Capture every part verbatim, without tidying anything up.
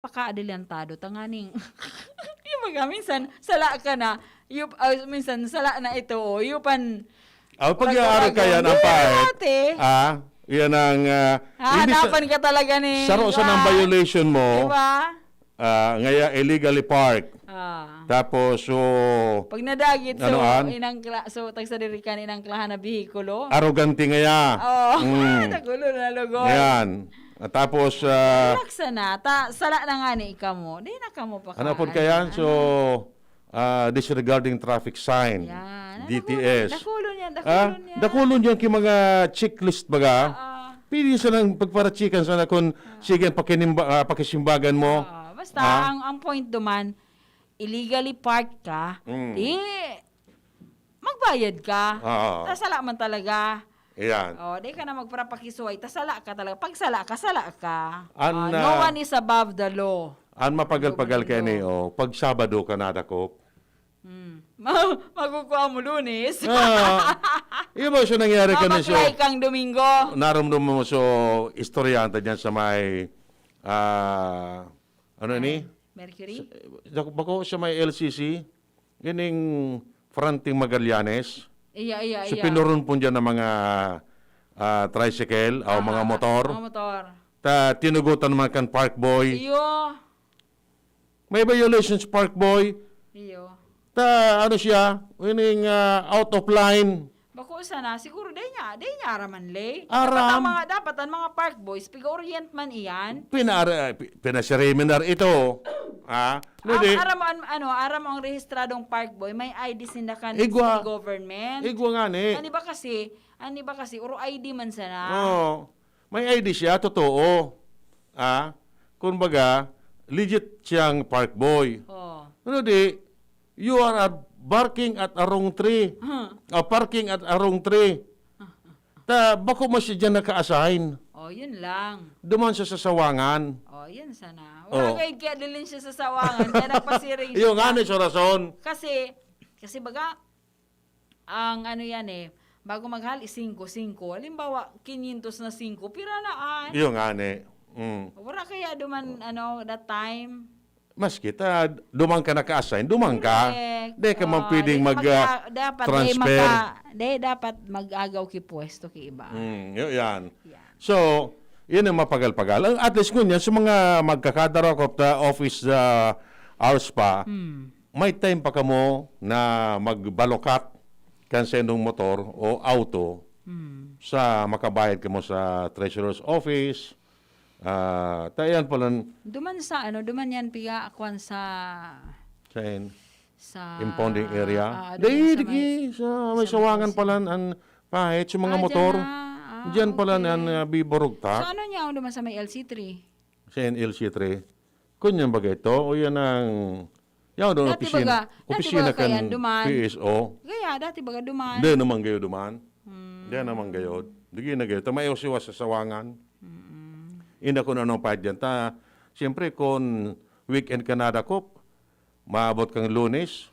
paka-adelantado tanganing yung mga minsan sala ka na, yup-, ah, minsan sala na ito, oh, yupan Aw, pag-aaro ka yan, ang Hindi, pait. Ate. Ah, yan ang... ah, hindi sa- Hahanapan ka talaga ni Saro sa ng Juan. Violation mo, Diba? ah, ngaya illegally park. Ah. Tapos, so, Pag nadagit, so, Ano, an? Inangkla, so, tagsadirikan, inangklahan na behikulo. Arogante ngaya. Oh, Mm. nagulo na lugod. Ayan. At tapos, ah, Relax na. Ta, sala na nga ni ika mo. Di na ka mo pa ano po ka-, kaya? ano, So, ah, disregarding traffic sign, Yan. D T S. Dakulon yan, Ah, dakulon yan. dakulon yan ki mga checklist baga. Ah. Pwede sa nang pagparachikan sana kung sige ang pakinimba, ah, pakisimbagan mo. Ah, basta, Ah. ang, ang point duman, illegally parked ka, Mm. di, magbayad ka. Oo. Tasala man talaga. Ayan. Oh, di ka na magparapakisuway. Tasala ka talaga. Pag sala ka, sala ka. An, Ah, no ah, one is above the law. An mapagal-pagal Domingo. kaya ni, oh, pag Sabado ka nadakop. Hmm. Ma- Makukuha mo Lunes. Ah, yun ba siya nangyari ka na so? Mapaklay kang Domingo. Narumdum mo so istorya ta dyan sa may, ah, ano ni? Mercury? Sa, bako sa may L C C, ining fronting Magallanes. Iya, iya, So, iya. pinurun po dyan ng mga ah, tricycle o mga Ah, motor. Mga motor. Ta, tinugutan naman kan park boy. Iyo. May violations park boy. Iyo. Ta, ano siya? Winning ah, out of line. Bako sana, siguro, di niya, di niya araman, lay. Aram. Dapat ang mga, dapat ang mga park boys, piga-orient man iyan. Pinara, pi- pinasiriminar ito. Ha? Ang, Hindi. aram mo, an- ano, aram mo ang rehistradong park boy, may I D sinda kan Igwa. city government. Igwa nga ni. Ano ba kasi, ano ba kasi, uro I D man sana. Oo. May I D siya, totoo. Ah, kumbaga, legit siyang park boy. Oh. Pero di, you are a barking at a wrong tree. Huh. A parking at a wrong tree. Ta, bako mo siya dyan naka-assign. Oh, yun lang. Duman siya sa Sawangan. Oh, yun sana. Wala Oh. kayo kaya dilin siya sa Sawangan, kaya nagpasiring Iyo siya. nga ni sa rason. Kasi, kasi baga, ang ano yan eh, bago maghali, singko, singko. Halimbawa, kinyentos na singko, pira na an? Iyo nga ni. Mm. Wala kaya duman, ano, that time? Mas kita, duman ka naka-assign, duman ka. Correct. Di ka man Ah, pwedeng di mag, magka- ah, dapat di transfer. magka- di dapat mag-agaw ki pwesto ki iba. Mm, yun yan. Yeah. So, yun ang mapagal-pagal. Ang, at least ngunyan, sa mga magkakadarakop na office ah, hours pa, Hmm. may time pa kamo na magbalokat kan sa inyong motor o auto Hmm. sa makabayad kamo sa treasurer's office. Ah, ta yan pala, Duman sa ano, duman yan piga kwan sa sa in- sa impounding area. Ah, Di, duman sa digi, may- sa may sa Sawangan may- pala, an, pahit, sa mga Ah, motor. dyan na. Ah, Diyan pala okay. na, na biburugta. So ano niya ang duman sa may L C three? Sa N L C three. Kunyan ba ito? O yan ang... Yan doon Dati opisina. baga, dati Opisina baga kaya kan duman. P S O. Kaya dati baga duman. Hindi naman gayo duman. Hmm. Hindi naman gayo. Digi na gayo. Ta may usiwas sa Sawangan. Mm-mm. Hindi ko na anong pahit dyan. Ta, siyempre, kung weekend ka nadakop, maabot kang Lunes,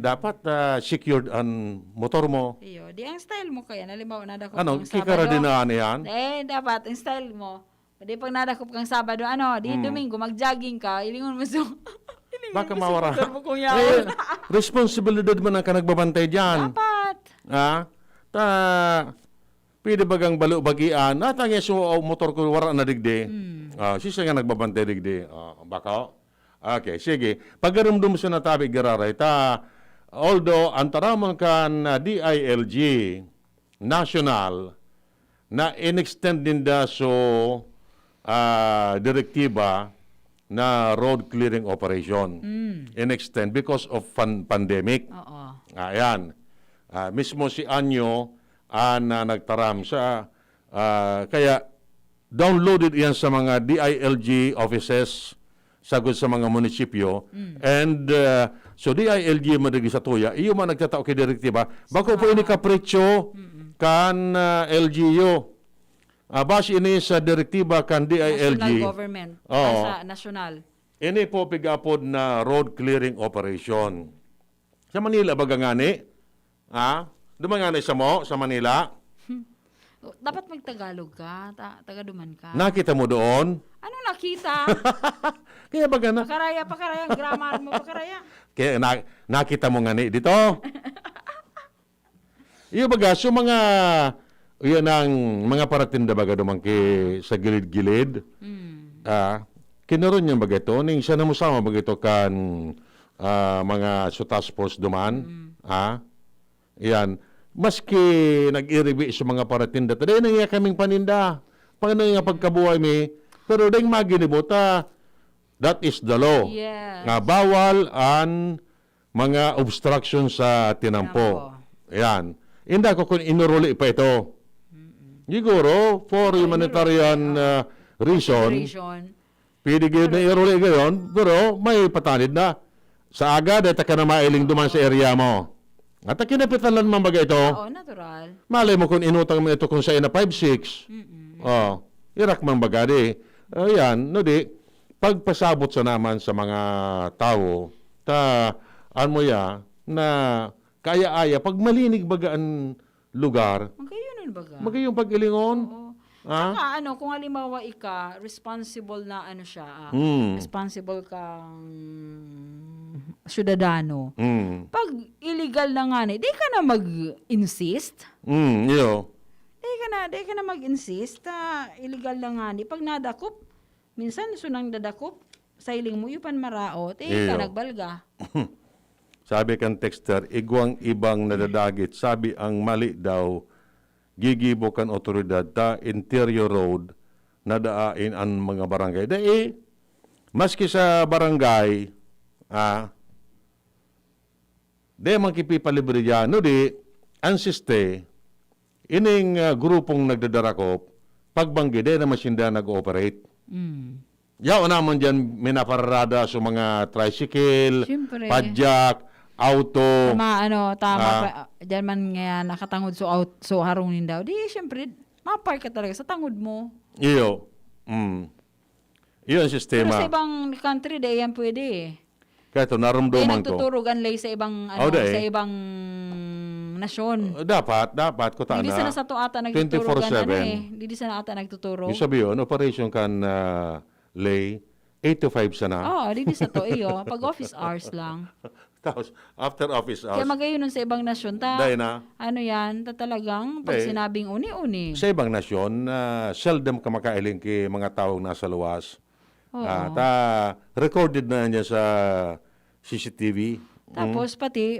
dapat ah, secured ang motor mo. Iyo, di ang style mo kaya, halimbawa, nadakop Ano, kang kikara Sabado. Din na ano yan? Eh, dapat, ang style mo, di pag nadakop kang Sabado, ano, di Mm. Domingo, mag-jogging ka, ilingon mo so, ilingon Baka mo mawara. So, motor mo kung Eh, yaon. Responsibilidad man ang ka nagbabantay dyan. Dapat. Ha? Ta, pwede bagang balo-bagian? Natangis so, oh, motor ko, wara na digdi. Hmm. Ah, siya nga nagbabantay digdi. Ah, bako? Okay, sige. Pagarumdum sa natabi, gararay. Ta, although, ang taramon kan ah, D I L G, national, na in-extend ninda so ah, direktiba na road clearing operation. Mm. In-extend because of pan- pandemic. Oo. Ayan. Ah, mismo si Anyo ang ah, nagtaram sa ah, kaya downloaded iyan sa mga D I L G offices sagod sa mga munisipyo. Mm. And ah, so D I L G man digdi sa tuya, iyo man nagtatao ki direktiba. Bako po ini kapritsyo kan ah, L G U. Ah, base ini sa direktiba kan D I L G. National government. Oo. Ah, sa national. Ini po pig-apod na road clearing operation. Sa Manila baga ngani? Ha? Duman ngani sa mo, sa Manila? Dapat magtagalog ka, ta- taga-duman ka. Nakita mo doon? Ano nakita? Kaya baga na, Pakaraya, pakaraya. Ang grammar mo, pakaraya. Kaya na, nakita mo nga ni dito. Iyo baga, so mga, iyan ang mga paratinda baga duman ki sa gilid-gilid. Mm. Ah, kinaron niya baga ito, ning siya na mo sama baga ito kan ah, mga sutas post duman. Ah, iyan. Maski nag-iribi sa mga paratinda, taday na nga kaming paninda. Paano nga pagkabuhay mi? Pero dahil maginibo ta, that is the law. Yes. Nga bawal an mga obstruction sa tinampo. Yan. Inda ko kung inuruli pa ito. Siguro, for humanitarian uh, reason, Consideration. pwede gyud na iruli gayon, pero may patanid na. Sa aga, dahil ka na mailing duman sa area mo. At ang kinapitalan man baga ito, Oo, natural. malay mo kung inutang mo ito kung sa ina five six. Mm-mm. Oh, irak man baga di. Ayan, no di, pagpasabot sa naman sa mga tawo, ta, ano mo ya, na kaya-aya, pag malinig baga ang lugar, Magkayunon baga? magayong pag-ilingon. Oo. Ah? Saka ano, kung halimbawa ika, responsible na ano siya, ah, Hmm. responsible kang syudadano. Hmm. Pag illegal na nga ni, di ka na mag-insist. Hmm, iyo. Di ka na, di ka na mag-insist. Ah, illegal na nga ni. Pag nadakop, minsan sunang dadakop, sailing mo, yupan maraot, eh, ka Iyo. nagbalga. Sabi kan texter, igwang ibang nadadagit. Sabi ang mali daw, gigibo kan otoridad ta interior road na daain an mga barangay. Dai, maski sa barangay, ah, di man kipipalibre dyan. No di, ang siste, ining ah, grupong nagdadarakop, pagbanggi, di naman sinda nag-ooperate. Mm. Yaw naman dyan, minapararada sa mga tricycle, Siyempre. padyak, auto. Tama, ano, tama Ah. pa, dyan man nga nakatangod so out, so harong nindaw. Di, siyempre, mapark ka talaga sa tangod mo. Iyo. Mm. Iyo ang Pero sistema. Sa ibang country, di yan pwede eh. Kaya ito, Di narumduman ko. Nagtuturog ang lay sa ibang, ano, Oh, di eh. Sa ibang nasyon. Uh, dapat, dapat. Kuta Di, di na. sana sa to ata nagtuturog kan, ano twenty-four seven. Eh. Di, di sana ata nagtuturog. Yung sabi yun, operation kan uh, lay, eight to five sana. Oo, di, di sa to, iyo. Pag office hours lang. Tapos, after office hours, Kaya magayon nun sa ibang nasyon, ta, Dahil na. Ano yan, ta talagang, pag Dahil- sinabing uni-uni. Sa ibang nasyon, uh, seldom ka makailing ki mga taong nasa luwas. Oo. Ah, ta, recorded na niya sa C C T V. Tapos pati,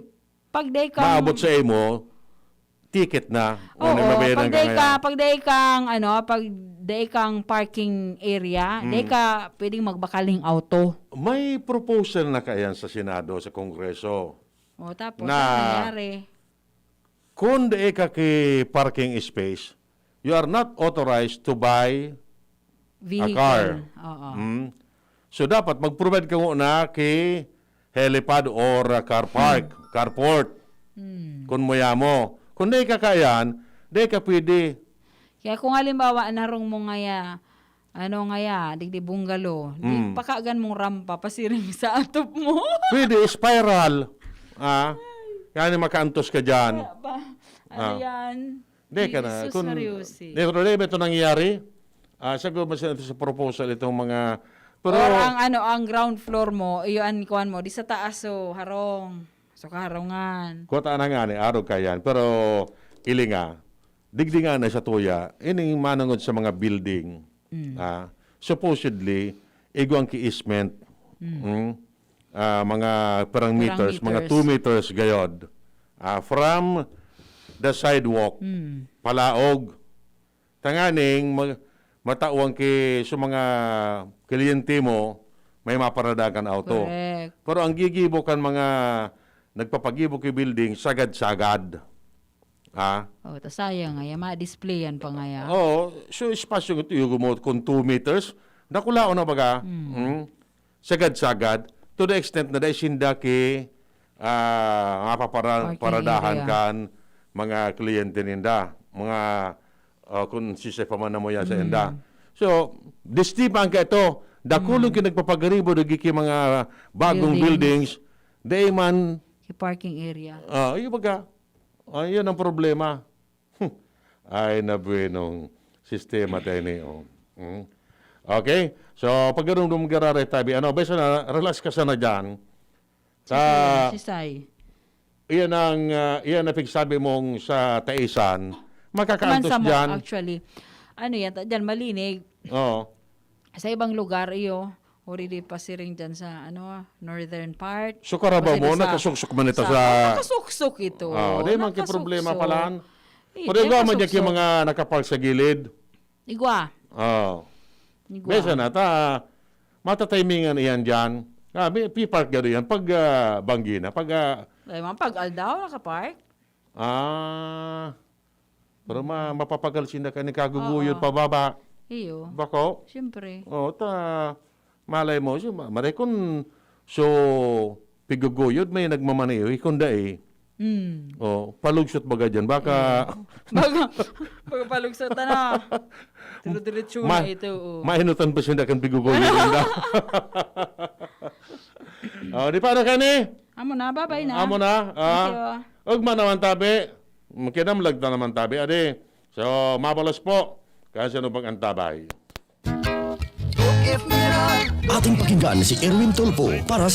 pag day kang... Maabot sa imo, ticket na. Oo, Ano yung mabayaran pag ka day ka, ngayon? Pag day kang, ano, pag day kang parking area, Mm. day ka pwedeng magbakaling auto. May proposal na kaya sa Senado, sa Kongreso. O, tapos, Na- ano nangyari? Kung dai ka ki parking space, you are not authorized to buy Vehicle. a car. Oo. Mm. So, dapat mag-provide ka muna ki helipad or uh, car park, carport. Hmm. Kung muya mo. Kung dai ka kayan, dai ka pwede. Kaya kung halimbawa, narong mo ngaya, ano ngaya, digdi bungalow, di, Mm. pakagan mong rampa, pasiring sa atop mo. Pwede, spiral. Ah, yan yung makaantos ka dyan. Wala pa. Ano Ah. yan? Di ka na. Jesus Kung, Mariusi. Di, pero di, ito nangyayari. Ah, sabi ko, mas ito sa proposal itong mga... Pero, Or ang ano, ang ground floor mo, iyo ang kuwan mo, di sa taas, so harong. So kaharongan. Kuta na nga ni, arog ka yan. Pero, ili nga, digdi nga na sa tuya, ining manangod sa mga building, ah, supposedly, igwang ki easement, mm, ah, mga parang Parang meters, mga meters. two meters gayod. Ah, from the sidewalk, Mm. palaog. Tanganing mag, matauan ki sa mga kliyente mo, may maparadagan auto. Correct. Pero ang gigibo kan mga nagpapagibo ki building, sagad-sagad. Ha? Oh, ta sayang nga, ma-display yan pa nga ya. Oo, so espasyo nga tuyo mo kung two meters, dakulaon na baga. Mm. Sagad-sagad, to the extent na dai sinda ki ah, mapapara- Parking paradahan area. Kan mga kliyente ninda, mga ah, kung sisay pa man na mo yan sa inda. So, distipan ka ito. Dakulong ki nagpapagaribo, dagi ki mga bagong Buildings. Buildings, dai man, Ki parking area. ah, yung baga, ah, yun ang problema. Ay, na buenong sistema tayo ni, oh. Mm. Okay? So, pag ganun, gararay tabi, ano, besa na, relax ka sana dyan. Sa, Si Sai. Iyan ang, ah, iyan ang pigsabi mong sa Taisan. Man Makakaantos sa mo, dyan. Actually. Ano yan? Ta- Dyan, malinig. Oo. Sa ibang lugar, iyo. Already pasiring dyan sa ano northern part. So, Carabao Kasi mo, sa- nakasuksok man ito sa, sa... Nakasuksok ito. Oo, di man kay Nakasuksok. problema palan. Eh, Pero igwa man niya nakasuksok. Yung mga nakapal sa gilid. Igwa. Oo. Igwa. Besa na ta, matatimingan iyan dyan. Ah, may, pi-park gado yan. Pag ah, banggi na, pag... ah, Ay, mga pag-aldaw, nakapark. ah, pero ma, mapapagal sinda kan kaguguyod Oo. pababa. Iyo. Bako? Siyempre. O, ta, malay mo, si, ma- maray kun so, piguguyod, may nagmamaneho, ikon da eh. Mm. O, palugsot baga dyan. Baka, Baga, baga palugsot na. Dire-diretso Ma- na ito. Oh. Mahinutan pa sinda kan piguguyod ninda. O, di paano kani? Amo na, babay na. Amo na. Thank you. Ah, ugma naman tabi. Kinamlag ta naman tabi. Adi. So, mabalos po. Kasi ano pag antabay? Ating pakinggan si Erwin Tulfo para